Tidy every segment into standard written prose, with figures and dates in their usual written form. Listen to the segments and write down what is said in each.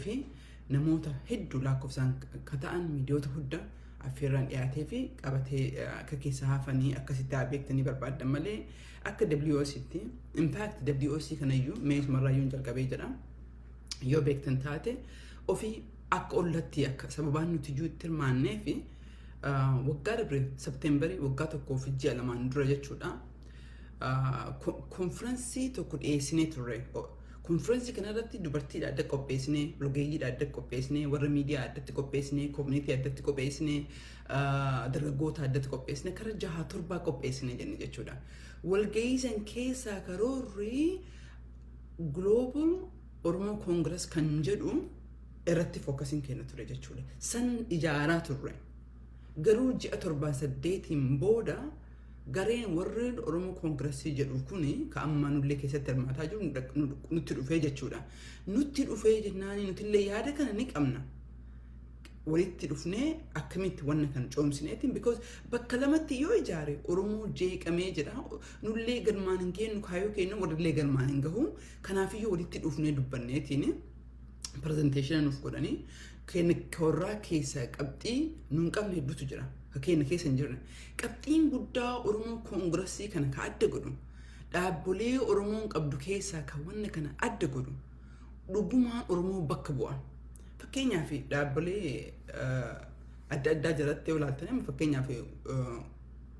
Fi namoota hedduu lakkoofsaan ka ta'an miidiyoota hunda affeerraan dhiyaatee fi qabatee akka keessa hafanii akkasitti haa beektanii barbaaddan malee, akka WOCtti, in fact WOC kanayyuu meesumarraayyuu jalqabee jedha. Yoo beektan taate, ofii akka ollatti akka sababaan nuti iyyuu itti hirmaannee fi waggaa darbe September, waggaa 1 fi ji'a 2n dura jechuudha. Konfiraansii tokko dhiyeessinee turre. Konfiraansii kanarratti dubartiidha adda qopheessinee, rogeeyyiidha adda qopheessinee, warra miidiyaa addatti qopheessinee, community addatti qopheessinee, dargaggoota addatti qopheessinee, kara jaha torbaa qopheessinee jenne jechuudha. Walgahii san keessaa karoorri Global Oromoo Congress kan jedhu irratti focusiin kenna ture jechuudha. San ijaaraa turre. Garuu ji'a 7 8n booda gareen warri Oromoo Congressii jedhu kuni, ka amma nullee keessatti hirmaataa jiru, nutti dhufee jechuudha. Nutti dhufee jennaan nutillee yaada kana ni qabna. Walitti dhufnee akkamitti wanna kana coomsineetiin, because bakka lamatti yoo ijaare Oromoo jeeqamee jedha, nullee galmaan hin geenyu, kaayyoo keenya warrillee galmaan hin gahu. Kanaafiyyuu walitti dhufnee dubbanneetiin presentation nuuf godhanii warraa keessa qabxii nuun qabne hedduutu jira. Ka keenya keessa hin jirre. Qabxiin guddaa Oromoo Congressii kana ka adda godhu, dhaabbolee Oromoon qabdu keessaa ka wanna kana adda godhu, dhugumaan Oromoo bakka bu'a. Fakkeenyaaf dhaabbolee adda addaa jalatti yoo ilaaltan, fakkeenyaaf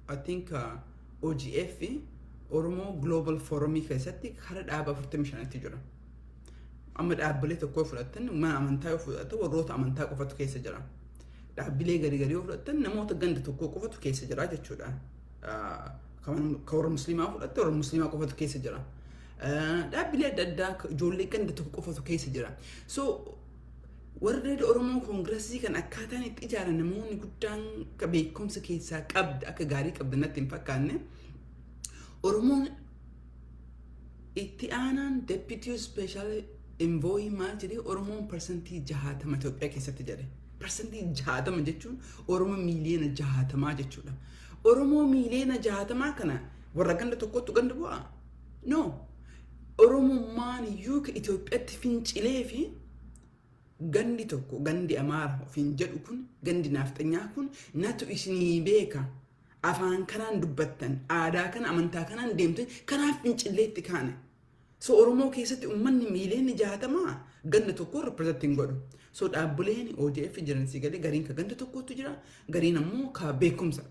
I think OGF, Oromoo Global Forumii keessatti kara dhaaba 45tti jira. Amma dhaabbilee tokko yoo fudhattan, mana amantaa yoo fudhattan, warroota amantaa qofatu keessa jira. Dhaabbilee garii garii yoo fudhattan, namoota ganda tokko qofatu keessa jira jechuudha. Ka warra musliimaa fudhatte, warra musliimaa qofatu keessa jira. Dhaabbilee adda addaa ijoollee ganda tokko qofatu keessa jira. So warri Oromoo Congressii kan akkaataan itti ijaaran, namoonni guddaan beekumsa keessaa qabda akka gaarii qabda natti hin fakkaanne. Oromoon itti aanaan deputy special envoy maal jedhee? Oromoon 60% Itoophiyaa keessatti jedhe. 60% jechuun Oromoo miiliyoona 60 jechuudha. Oromoo miiliyoona 60 kana warra ganda tokkotti ganda bu'aa? No. Oromummaan iyyuu Itoophiyaatti fincilee fi gandi tokko, gandi Amaara ofiin jedhu kun, gandi naafxanyaa kun natu isinii beeka. Afaan kanaan dubbattan, aadaa kana, amantaa kanaan deemtan, kanaaf fincilleetti kaane. So Oromoo keessatti uummanni miiliyoonni 60 ganda tokko represent hin godhu. So dhaabbileen OGF jiran si galee gariin ka ganda tokkotu jira, gariin ammoo ka beekumsa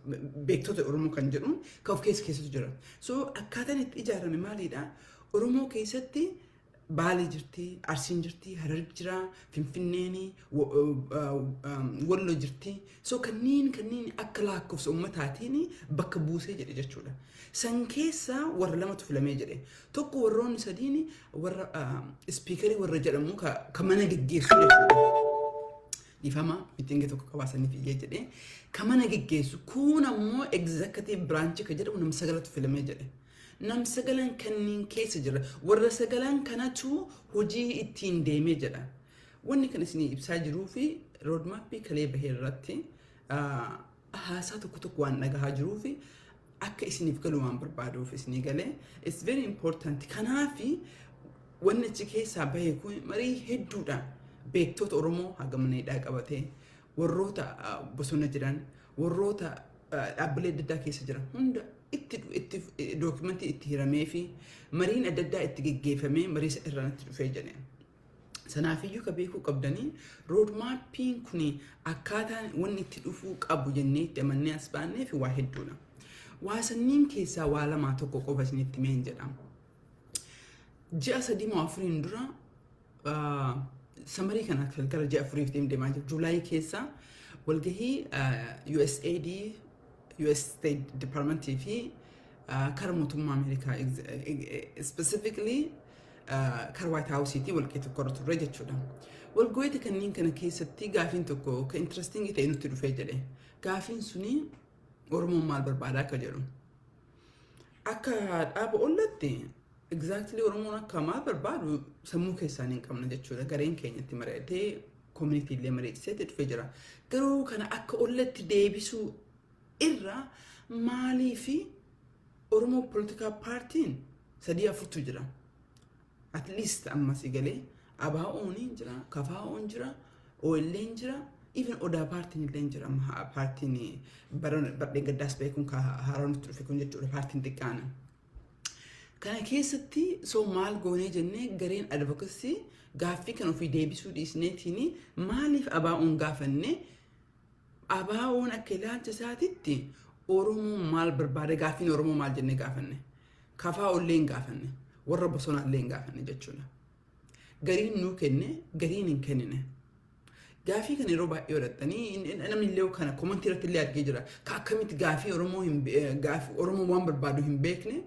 beektota Oromoo kan jedhu ka of keessa keessatu jira. So akkaataan itti ijaarame maalidha? Oromoo keessatti Baalee jirti, Arsiin jirti, Harar jira, Finfinneen, Wallo jirti. So kanneen akka lakkoofsa uummataatiin bakka buusee jedhe jechuudha. San keessa warra lamatu filamee jedhe. Tokko warroonni sadiin warra speakerii warra jedhamu ka mana geggeessu jechuudha. Dhiifama, meetingii tokko qabaasaniif iyyee jedhee. Ka mana geggeessu kun ammoo executive branch ka jedhamu nama sagalatu filamee jedhe. Nam sagalan kanneen keessa jira. Warra sagalan kanatu hojii ittiin deemee jedha. Wanni kan isinii ibsaa jiruu fi roadmapii kalee bahee irratti haasaa tokko tokko waan dhagahaa jiruu fi akka isiniif galu waan barbaaduuf isinii galee, it's very important. Kanaafi wanni achi keessaa bahe kun marii hedduudha. Beektota Oromoo hagamaneedhaa qabatee, warroota bosona jiran, warroota dhaabbilee adda addaa keessa jiran hunda itti documentii itti hiramee fi mariin adda addaa itti geggeeffamee marii irraa itti dhufee jedhe. Sanaafiyyuu ka beekuu qabdanii, roadmapiin kun akkaataan wanni itti dhufuu qabu jennee itti amannee as baannee fi waa hedduudha. Waa sanniin keessaa waa lamaa tokko qofa isinitti meen jedha. Ji'a 3 moo 4n dura, summerii kana gara ji'a 4f deemaa jiru, July keessa walgahii USAID, US State Department fi kara mootummaa Ameerikaa, specifically kara White House walgahii tokko irra turre jechuudha. Walgahiita kanneen kana keessatti gaafiin tokko ka interesting ta'e nutti dhufee jedhe. Gaafiin suni Oromoon maal barbaada akka jedhu. Akka dhaaba ollatti exactly Oromoon akka maal barbaadu sammuu keessaan hin qabne jechuudha. Gareen keenyatti mari'atee, community illee mari'achisee dhufee jira. Garuu kana akka ollatti deebisuu irra, maalii fi Oromoo political partyn sadii afurtu jira. At least amma si galee ABO'n jira, KFO'n jira, OLN jira, even Odaa paartiin illee jira. Paartiin bardeen gaddaas beekuun haaraan nutti dhufe kun jechuudha, paartiin xiqqaana. Kana keessatti so maal goonee jennee, gareen advocacy gaaffii kan ofii deebisuu dhiisneetiin maaliif ABO'n gaafanne? ABO'n akka ilaalcha isaatitti Oromoo maal barbaada, gaaffiin Oromoo maal jennee gaafanne. KFO illee hin gaafanne, warra bosonaa illee hin gaafanne jechuudha. Gariin nuu kenne, gariin hin kennine. Gaafii kana yeroo baay'ee godhatanii namni illee kana comment irratti illee argee jira. Ka akkamitti gaafii Oromoo hin gaafii Oromoo waan barbaadu hin beekne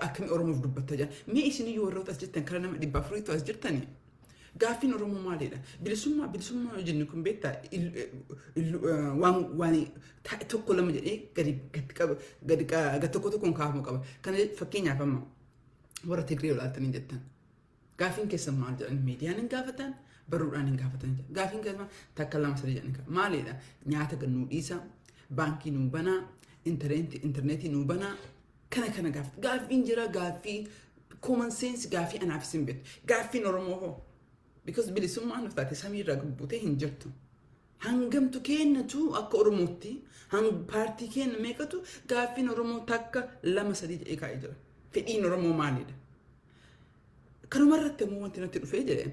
akkami Oromoof dubbatta jira. Mee isiniyyuu warroota as jirtan, kara nama 400tu as jirtani. Gaaffiin Oromoo maalidha? Bilisummaa, bilisummaa yoo jennu kun beektaa, waan tokko lama jedhee gadi qaba, gadi tokko tokkoon kaafamuu qaba. Kana fakkeenyaaf amma warra Tigree olaaltanii jettan. Gaaffiin keessan maal jedhan, miidiyaan hin gaafatan, barruudhaan hin gaafatan. Gaaffiin keessan takka, lama, sadii jedhan maalidha? Nyaata nuu dhiisa, baankii nuu banaa, intarneetii nuu banaa, kana kana gaafata. Gaaffiin jira, gaaffii common sense, gaaffii anaaf isin beektu. Gaaffiin Oromoo hoo? Because bilisummaan nuuf taate samiirraa gubbutee hin jirtu. Hangamtu kennatu akka Oromootti paartii kenna meeqatu gaaffiin Oromoo takka, lama, sadii jedhee kaa'ee jira. Fedhiin Oromoo maalidha? Kanuma irratti immoo wanti natti dhufee jedhe,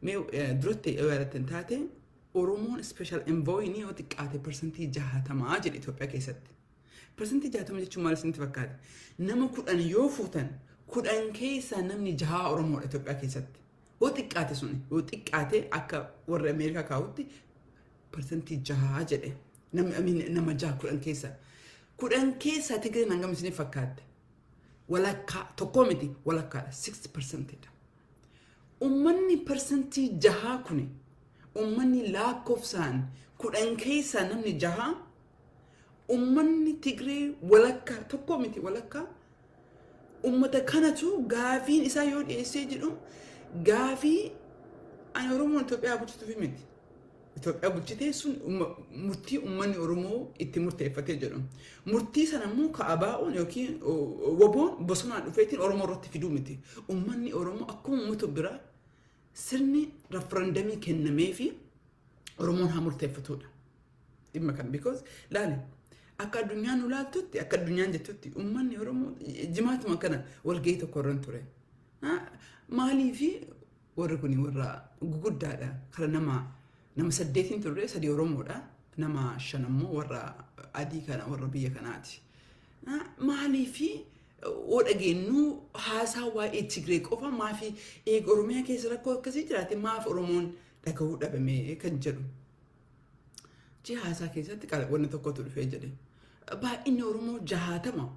mee duratti yoo yaadattan taate, Oromoon special envoy ni yoo xiqqaate 60% jedhe Itoophiyaa keessatti. 60% jechuun maal isinitti fakkaate? Nama 10 yoo fuutan, 10 keessaa namni jahaa Oromoodha Itoophiyaa keessatti. Yoo xiqqaate suni, yoo xiqqaate akka warra Ameerikaa kaa'utti 6% jedhe. Nama jaha 10 keessa. 10 keessaa Tigreen hangam isiniif fakkaatte? Walakkaa tokkoo miti, walakkaadha. 6%dha. Uummanni 6% kuni, uummanni lakkoofsaan 10 keessaa namni jahaa, uummanni Tigree walakkaa tokkoo miti, walakkaa uummata kanatu gaafiin isaa yoo dhiyeessee jedhu, gaafii ani Oromoon Itoophiyaa bulchituuf miti. Itoophiyaa bulchitee sun murtii uummanni Oromoo itti murteeffatee jedhu. Murtii sana immoo ka ABO'n yookiin WBO'n bosonaan dhufeetiin Oromoo irratti fiduu miti. Uummanni Oromoo akkuma uummata biraa sirni referendum kennamee fi Oromoon haa murteeffatudha. Dhimma kana because laali, akka addunyaan nu laaltutti, akka addunyaan jettutti, uummanni Oromoo jimaatuma kana walgahii tokko irra ture. Maaliifi warri kun warra guguddaadha. Kara nama saddeetiin turre, sadi Oromoodha. Nama shan ammoo warra adii kana, warra biyya kanaati. Maaliifi oo dhageenyu haasaa waa'ee Tigree qofa, maafi eega Oromiyaa keessa rakkoo akkasii jiraate maaf Oromoon dhagahuu dhabame kan jedhu. Ji'a haasaa keessatti wanni tokkotu dhufee jedhe. Baay'inni Oromoo 60.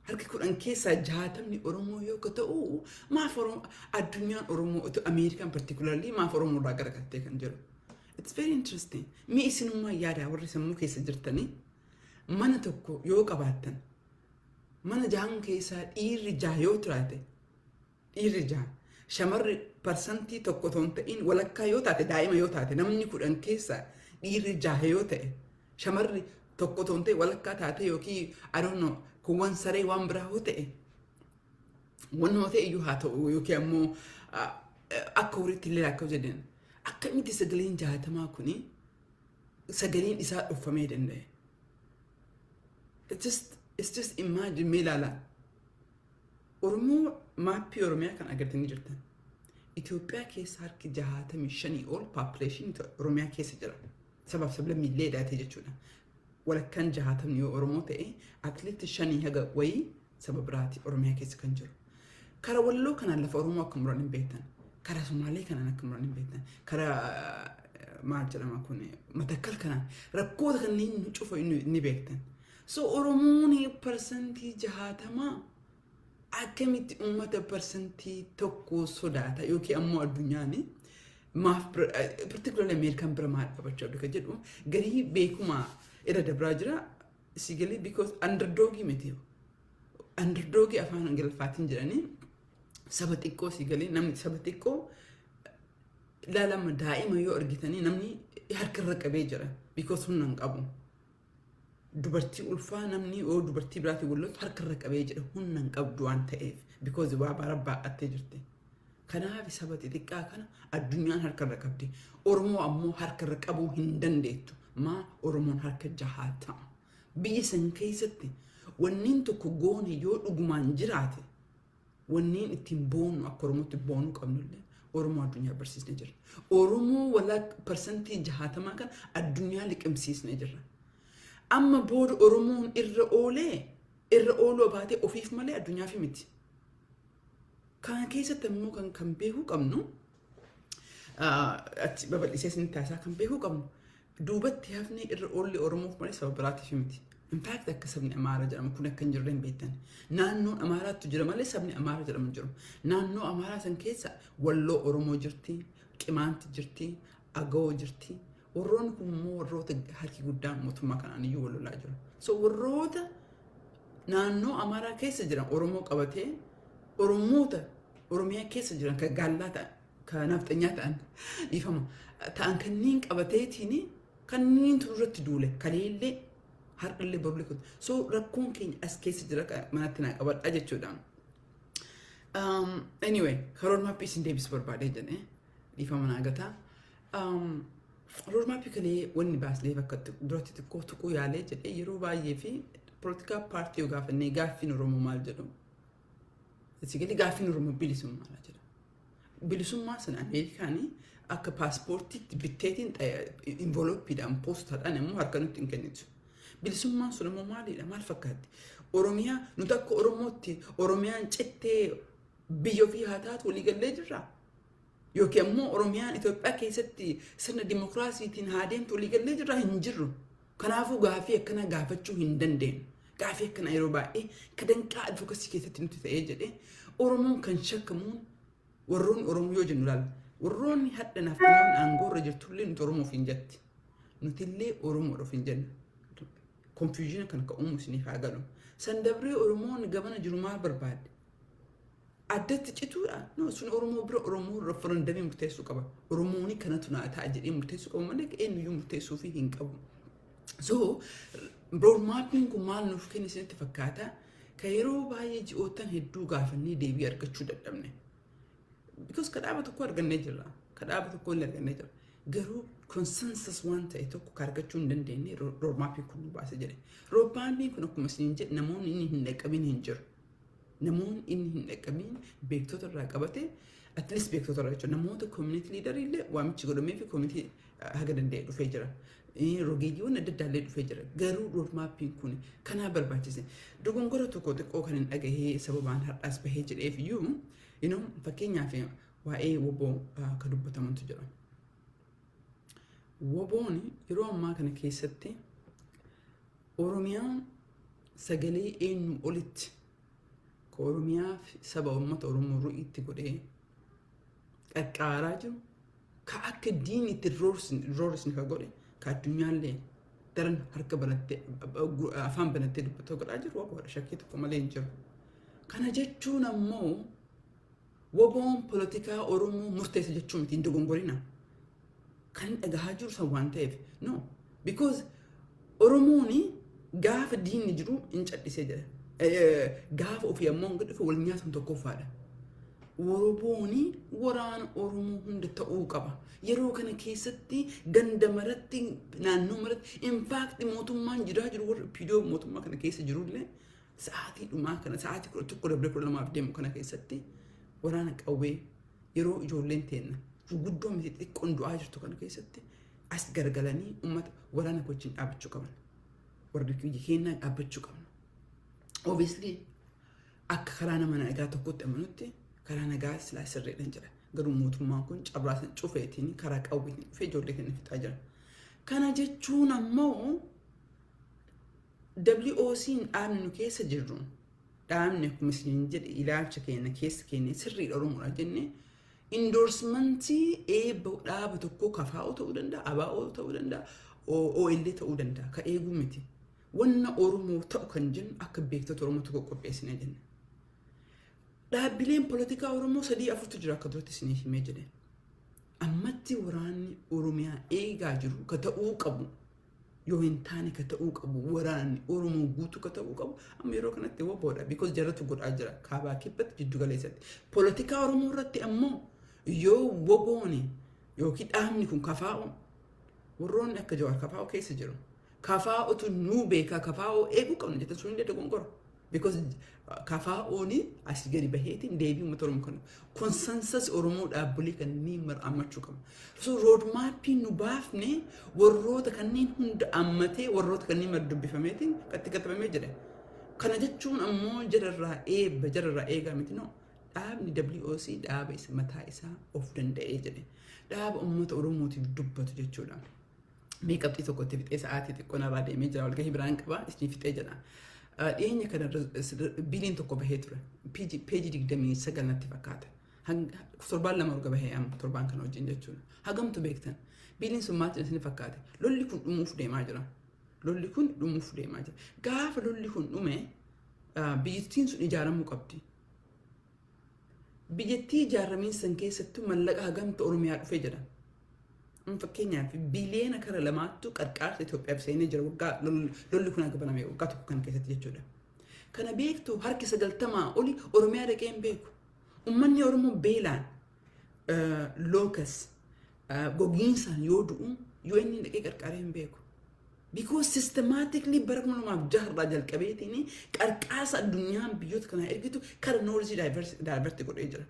Harki 10 keessaa 60ni Oromoo yoo ta'u, maaf Oromoo addunyaan Oromoo, Ameerikaan particularly, maaf Oromoo irraa garagaltee kan jedhu. It's very interesting. Mee isinummaa yaadaa, warri sammuu keessa jirtanii, mana tokko yoo qabaattan, mana jahan keessaa dhiirri jaha yoo turaate, dhiirri jaha, shamarri 1% otoo hin ta'in walakkaa yoo taate, daa'ima yoo taate, namni 10 keessaa dhiirri jaha yoo ta'e, shamarri 1 otoo hin ta'in walakkaa taate, yookiin I don't know, kuuwwan saree waan biraa yoo ta'e, wanni ta'e iyyuu haa ta'u, yookiin ammoo akka horiitti illee akka jedhan, akkamitti sagaleen 60 kuni sagaleen isaa dhuffamee danda'e? It's just imagine, mee ilaalaa. Oromoo map Oromiyaa kan agartanii jirtan. Itoophiyaa keessa harki 65 ol population Oromiyaa keessa jira. Sabaaf sablammiillee dhaatee jechuudha. Walakkaan 60ni yoo Oromoo ta'e, at least shanii haga wayii saba biraati Oromiyaa keessa kan jiru. Kara Walloo kanaan lafa Oromoo akka muran hin beektan. Kara Somaalee kanaan akka muran hin beektan. Kara maal jedhama kun, Matakkal kanaan rakkoota kanneen nu cufa ni beektan. So Oromoon 60% akkamitti uummata 1% sodaata, yookiin ammoo addunyaan maaf, particularly Ameerikaan bira maal dhaabachuu abdi kan jedhu garii beekuma irra dabraa jira si galee, because underdog miti. Underdog afaan Ingiliffaatiin jedhanii saba xiqqoo, si galee, namni saba xiqqoo ilaalama, daa'ima yoo argitanii namni harka irra qabee jira because humna hin qabu. Dubartii ulfaa namni yoo dubartii biraatiin wal loltu harka irra qabee jira, humna hin qabdu waan ta'eef, because waa bara baa'attee jirti. Kanaaf saba xixiqqaa kana addunyaan harkarra qabdi. Oromoo ammoo harkarra qabuu hin dandeettu. Maa Oromoon harka 60. Biyya san keessatti wanniin tokko goone yoo dhugumaan jiraate, wanniin ittiin boonu, akka Oromootti boonuu qabnullee, Oromoo addunyaa barsiisnee jirra. Oromoo walaa 60% kan addunyaa liqimsiisnee jirra. Amma booda Oromoon irra oolee irra ooluu baatee ofiif malee addunyaaf miti. Kana keessatti immoo kan beekuu qabnu, achi babal'isee isinitti haasaa, kan beekuu qabnu, duubatti hafni irra oolli Oromoof malee saba biraatiif miti. In fact, akka sabni Amaaraa jedhamu kun akka hin jirre hin beektan. Naannoon Amaaraatu jira malee sabni Amaaraa jedhamu hin jiru. Naannoo Amaaraa san keessa Walloo Oromoo jirti, Qimaanti jirti, Agawoo jirti. Warroonni kun immoo warroota harki guddaan mootummaa kanaan iyyuu wal lolaa jiru. So warroota naannoo Amaaraa keessa jiran Oromoo qabatee, Oromoota Oromiyaa keessa jiran kan gaallaa ta'an, kan nafxanyaa ta'an, dhiifama, ta'an kanneen qabateetiin kanneen irratti duule kaleellee har'allee borullee kutu. So rakkoon keenya as keessa jira, manatti naa qabadha jechuudha. Anyway, karoora maappii isin deebisu barbaadee jedhee, dhiifama naa gataa. Roadmap kalee wanni baasnee bakka duratti xiqqoo tuquu yaalee jedhee, yeroo baay'ee fi poolitikaa paartii yoo gaafannee, gaaffiin Oromoo maal jedhu? Sigali gaaffiin Oromoo bilisummaadha jedha. Bilisummaa sana Ameerikaanii akka paaspoortiitti bitteetiin envelope-iidhaan poostaadhaan immoo harka nutti hin kennitu. Bilisummaan sun immoo maalidha? Maal fakkaatti? Oromiyaa nuti akka Oromootti Oromiyaan cittee biyya ofii haa taatu waliigallee jirraa? Yookiin ammoo Oromiyaan Itoophiyaa keessatti sirna dimokiraasiitiin haa deemtu waliigallee jirraa? Hin jirru. Kanaafuu gaafii akkanaa gaafachuu hin dandeenyu. Gaafii akkanaa yeroo baay'ee ka danqaa advocacy keessatti nuti ta'ee jedhee, Oromoon kan shakkamuun warroonni Oromoo yoo jennu ilaalla. Warroonni hadha nafxanyoonni aangoo irra jirtullee nuti Oromoof hin jetti. Nutillee Oromoodhaaf hin jennu. Confusion kan akka uumu isiniif haa galu. San dabree Oromoon gabana jiru maal barbaade? Addatti cituudha. No, sun Oromoo bira Oromoo referendum murteessuu qaba. Oromooni kanatu naa ta'a jedhee murteessuu qaba malee eenyuyyuu murteessuufii hin qabu. So roadmapiin kun maal nuuf kenna isinitti fakkaata? Ka yeroo baay'ee ji'oottan hedduu gaafannee deebii argachuu dadhabne. Because ka dhaaba tokko argannee jirra. Ka dhaaba tokko illee argannee jirra. Garuu consensus waan ta'e tokko ka argachuu hin dandeenye roadmapiin kun nu baase jedhe. Roadmapiin kun akkuma isiniin jedhe, namoonni inni hin dhaqqabin hin jiru. Namoonni inni hin dhaqqabin beektota irraa qabate, at least beektota irraa jechuudha. Namoota community leader illee waamichi godhamee fi community haga danda'e dhufee jira. Rogeeyyiiwwan adda addaa illee dhufee jira. Garuu roadmapiin kun kanaa barbaachise. Dogongora tokko xiqqoo kan hin dhagahee sababaan har'aas bahee jedheef iyyuu, fakkeenyaaf waa'ee WBO kan dubbatamantu jira. WBOn yeroo ammaa kana keessatti Oromiyaan sagalee eenyu olitti ka Oromiyaa saba uummata Oromoo ru'iitti godhee qaqqaaraa jiru, ka akka diinni itti roorisne ka godhe, ka addunyaallee daran harka banattee afaan banattee dubbatoo godhaa jiru WBOdha, shakkii tokko malee hin jiru. Kana jechuun ammoo WBOn poolitikaa Oromoo murteessa jechuu miti, hin dogongorina. Kan dhagahaa jiru san waan ta'eef, no, because Oromoon gaafa diinni jiru hin cadhisee jira. Gaafa ofii ammoo hanga dhufe wal nyaatan tokkoffaadha. WBOn waraana Oromoo hunda ta'uu qaba. Yeroo kana keessatti ganda maratti, naannoo maratti, in fact mootummaan jiraa jiru, warra OPDO mootummaa kana keessa jirullee, sa'aatii dhumaa kana, sa'aatii 11 dabree 12f deemu kana keessatti, waraana qawwee yeroo ijoolleen teenna gurguddoo miti xixiqqoon du'aa jirtu kana keessatti as gargalanii uummata waraana wajjin dhaabbachuu qaban. Warri biyya keenyaa dhaabbachuu qabna. Obviously akka karaa nama nagaa tokkotti amanutti karaa nagaa silaa sirriidhaan jira. Garuu mootummaan kun carraa san cufeetiin karaa qawweetiin dhufee ijoollee keenya fixaa jira. Kana jechuun ammoo WOC'n dhaabni nu keessa jirru, dhaabni akkuma isiniin jedhe ilaalcha keenya keessa keenya sirriidha Oromoodha jenne, endorsement eebba dhaaba tokkoo KFO ta'uu danda'a, ABO ta'uu danda'a, OLA ta'uu danda'a. Ka eeguu miti. Wanna Oromoo ta'u kan jennu akka beektota Oromoo tokko qopheessinee jenna. Dhaabbileen poolitikaa Oromoo sadii afurtu jira akka duratti isiniif himee jedhe. Ammatti waraanni Oromiyaa eegaa jiru ka ta'uu qabu. Yoo hin taane, ka ta'uu qabu waraanni Oromoo guutuu ka ta'uu qabu amma yeroo kanatti WBOdha. Because jaratu godhaa jira kaabaa, kibbatti, jiddu galeessatti. Poolitikaa Oromoo irratti ammoo yoo WBOni yookiin dhaabni kun KFO, warroonni akka Jawaar KFO keessa jiru. KFOtu nuu beekaa, KFO eeguu qabna jettan, sun illee dogongora. Because KFOni asii gadi baheetiin deebii uummata Oromoo kana consensus Oromoo dhaabbilee kanneen ammachuu qaba. So roadmapiin nu baafne warroota kanneen hunda ammatee, warroota kanneen mara dubbifameetiin itti katabamee jedhe. Kana jechuun ammoo jararraa eebba jararraa eegaa miti, no. Dhaabni WOC dhaaba isa mataa isaa of danda'ee jedhe. Dhaaba uummata Oromootiif dubbatu jechuudha. Mee qabxii tokkotti fixee, sa'aatii xiqqoo narraa deemee jira, walgahii biraan qaba, isin fixee jedha. Dhiyeenya kana billiin tokko bahee ture. Peejii 29 natti fakkaata. Torbaan 2 erga bahee, amma torbaan kana wajjin jechuudha. Hagamtu beektan? Billiin sun maal isin fakkaate? Lolli kun dhumuuf deemaa jira. Lolli kun dhumuuf deemaa jira. Gaafa lolli kun dhume, biyyattiin sun ijaaramuu qabdi. Biyyattii ijaaramiin san keessattuu mallaqa hagamtu Oromiyaa dhufee jedha. Fakkeenyaaf, biliyeena kara lamaattu qarqaarsa Itoophiyaaf seenee jira waggaa lolli kun akka baname waggaa tokko kana keessatti jechuudha. Kana beektu, harki 90 oli Oromiyaa dhaqee hin beeku. Uummanni Oromoo beelaan, locust, gogiinsaan yoo du'u, yoo inni dhaqee qarqaaree hin beeku. Because systematically bara 2006 irraa jalqabeetiin qarqaarsa addunyaan biyyoota kanaa ergitu kara northii divert godhee jira.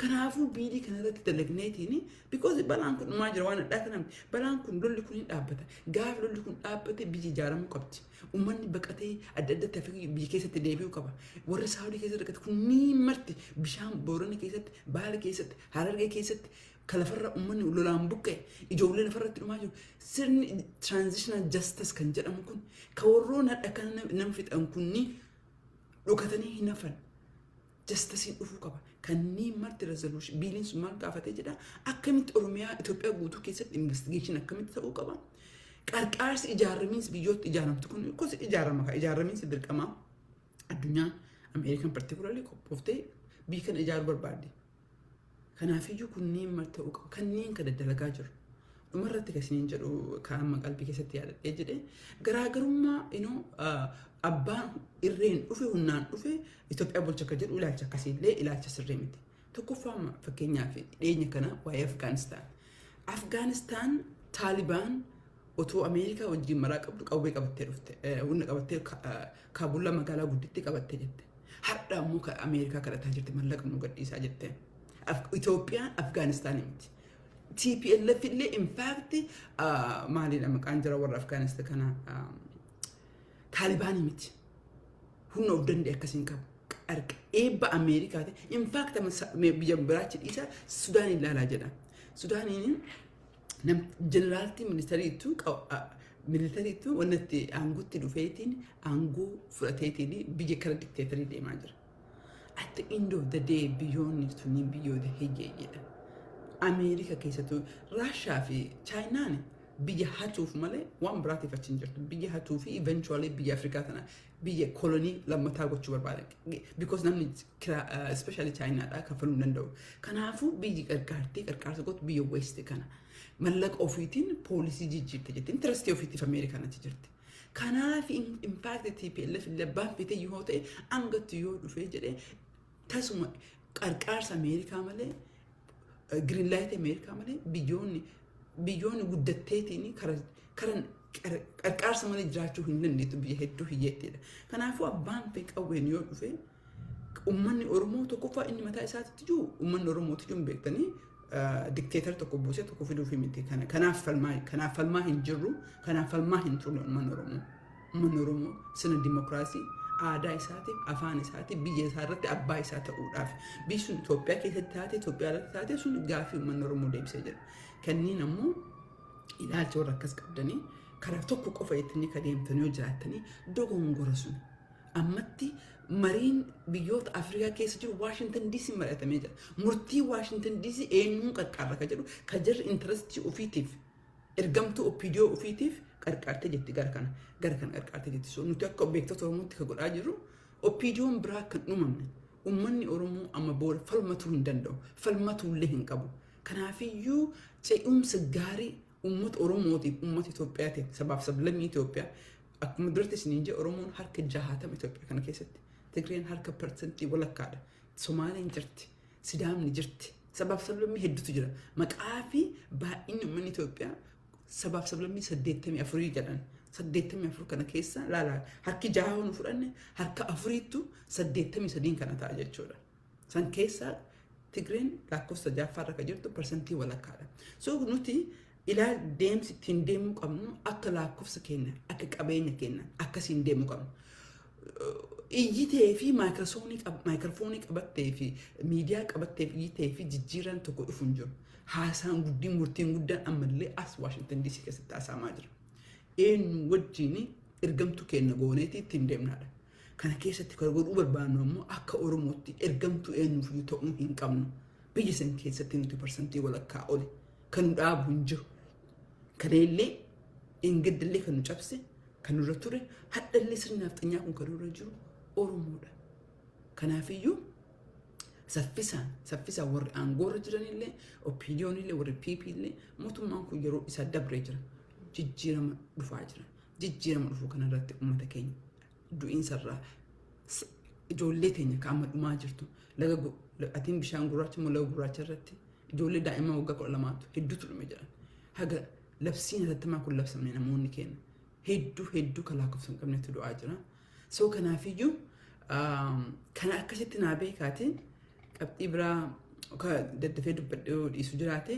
Kanaafuu billii kana irratti dalagneetiin, because balaan kun dhumaa jira, waan addaa kana balaan kun, lolli kun hin dhaabbata. Gaafa lolli kun dhaabbate, biyyi ijaaramuu qabdi. Uummanni baqatee adda addatti hafee biyya keessatti deebi'uu qaba. Warri Saawudii keessatti rakkate kunniin marti, bishaan Boorana keessatti, Baale keessatti, Harargee keessatti kan lafarra uummanni lolaan buqqa'e, ijoollee lafarratti dhumaa jiru. Sirni transitional justice kan jedhamu kun, kan warroon hadha kana nama fixan kunni dhokatanii hin hafan. Justiceiin dhufuu qaba. Kanneen marti resolution billiin sun maal gaafatee jedha? Akkamitti Oromiyaa, Itoophiyaa guutuu keessatti investigation akkamitti ta'uu qaba? Qarqaarsi ijaaramiinsi biyyoota ijaaramtu kun gosa ijaarama ka ijaaramiinsi dirqamaa, addunyaan Ameerikaan particularly qophooftee biyya kana ijaaruu barbaadde. Kanaafiyyuu kunneen marti ta'uu qaba. Kanneen kana dalagaa jiru. Dhumarratti kan isiniin jedhu, kan amma qalbii keessatti yaadadhee jedhe, garaagarummaa inoo abbaan irreen dhufe, humnaan dhufe Itoophiyaa bulcha akka jedhu, ilaalcha akkasiillee ilaalcha sirrii miti. Tokkoffaa, fakkeenyaaf, dhiyeenya kana waa'ee Afgaanistaan. Afgaanistaan Taalibaan otoo Ameerikaa wajjin maraa qabdu qawwee qabattee dhufte, humna qabattee Kaabulla magaalaa guddittii qabattee jette. Har'a ammoo Ameerikaa kadhataa jirti, mallaqa nu gadhiisaa jette. Itoophiyaan Afgaanistaan miti. TPLF illee in fact maalidha maqaan jira warra Afgaanistaan kana, Taalibaanii miti. Humna of danda'e akkasiin qabu. Eebba Ameerikaati. In fact biyya biraachi dhiisa, Sudaan ilaalaa jedha. Sudaaniin jeneraaltii militariitu wanti aangootti dhufeetiin, aangoo fudhateetiin biyya kara dictatorii deemaa jira. At the end of the day, biyyoonni sunniin biyyoota hiyyeeyyiidha. Ameerika keessattuu Raashaa fi Chaayinaan biyya hatuuf malee waan biraatiif achi hin jirtu. Biyya hatuu fi eventually biyya Afrikaa tana biyya kolonii lammataa gochuu barbaadan. Because namni especially Chaayinaadhaa kaffaluu hin danda'u. Kanaafuu biyyi gargaartee gargaarsa gootu biyya West kana. Mallaqa ofiitiin policy jijjiirte jetti. Interestii ofiitiif Ameerikaan achi jirti. Kanaaf in fact TPLF labbaan fite yoo ta'e, angatti yoo dhufee jedhee, tasuma qarqaarsa Ameerikaa malee, green light Ameerikaa malee, biyyoonni guddatteetiin kara qarqaarsa malee jiraachuu hin dandeettu, biyya hedduu hiyyeettiidha. Kanaafuu abbaan fee qawween yoo dhufe, uummanni Oromoo tokkoffaa inni mataa isaatitti jiru, uummanni Oromootti jiru beektanii, dictator tokko buusee tokko fiduuf miti. Kanaaf falmaa hin jirru, kanaaf falmaa hin turre uummanni Oromoo. Uummanni Oromoo sirna dimokiraasii, aadaa isaatiif, afaan isaatiif, biyya isaa irratti abbaa isaa ta'uudhaaf, biyyi sun Itoophiyaa keessatti taate, Itoophiyaa irratti taate, sun gaaffii uummanni Oromoo deebisee jira. Kanneen ammoo ilaalcha warra akkas qabdanii karaa tokko qofa jettanii ka deemtanii yoo jiraattanii, dogongora sun. Ammatti mariin biyyoota Afrikaa keessa jiru Waashintan DC mari'atamee jira. Murtii Waashintan DC eenyuun qarqaarra ka jedhu, ka jarri interestii ofiitiif, ergamtuu OPDO ofiitiif qarqaartee jetti, gara kana qarqaartee jetti. So nuti akka beektota Oromootti ka godhaa jirru, OPDOn biraa kan uumamne, uummanni Oromoo amma booda falmatuu hin danda'u, falmatuu illee hin qabu. Kanaafiyyuu ce'umsa gaarii Uummata Oromootiif, uummata Itoophiyaatiif, sabaaf sablammii Itoophiyaa, akkuma duratti isiniin jedhe, Oromoon harka 60 Itoophiyaa kana keessatti. Tigreen harka parsantii walakkaadha. Somaaleen jirti. Sidaamni jirti. Sabaaf sablammii hedduutu jira. Maqaa fi baay'inni uummanni Itoophiyaa sabaaf sablammii 84 jedhan. 84 kana keessa laala, harki jaha nu fudhanne, harka afuriittu 83 kana ta'a jechuudha. San keessaa Tigreen lakkoofsa ja'affaarra kan jirtu parsantii walakkaadha. So nuti ilaal deemsi ittiin deemuu qabnu akka lakkoofsa keenya, akka qabeenya keenya akkasiin deemuu qabnu. Iyyitee fi maayikiroofoonii qabattee fi miidiyaa qabattee fi iyyitee fi jijjiiraan tokko dhufu hin jiru. Haasaan guddiin, murtiin guddaan ammallee as Waashingtan DC keessatti haasa'amaa jira. Eenyu wajjin ergamtuu keenya gooneeti ittiin deemnaadha. Kana keessatti kan godhuu barbaannu ammoo akka Oromootti ergamtuu eenyuuf ta'uu hin qabnu. Biyya san keessatti nuti parsantii walakkaa oli kan nu dhaabu hin jiru. Kana illee engaddallee kan nu cabse kan nurra ture, hadhallee sirni nafxanyaa kun kan nurra jiru Oromoodha. Kanaafiyyuu saffisaan saffisaan warri aangoorra jiranillee, OPDOnillee, warri PP illee, mootummaan kun yeroo isaa dabree jira. Jijjiirama dhufaa jira. Jijjiirama dhufuu kanarratti uummata keenya du'iinsarraa, ijoollee teenya kan amma dhumaa jirtu laga atiin bishaan gurraacha immoo laga gurraacha irratti ijoollee daa'imman waggaa 12tu hedduutu dhume jedhan. Haga labsiin hatattamaa kun labsamne namoonni keenya hedduu hedduu kan lakkoofsa hin qabnetu du'aa jira. So kanaafiyyuu kana akkasitti naa beekaatiin qabxii biraa daddafee dubbadhee dhiisu jiraate.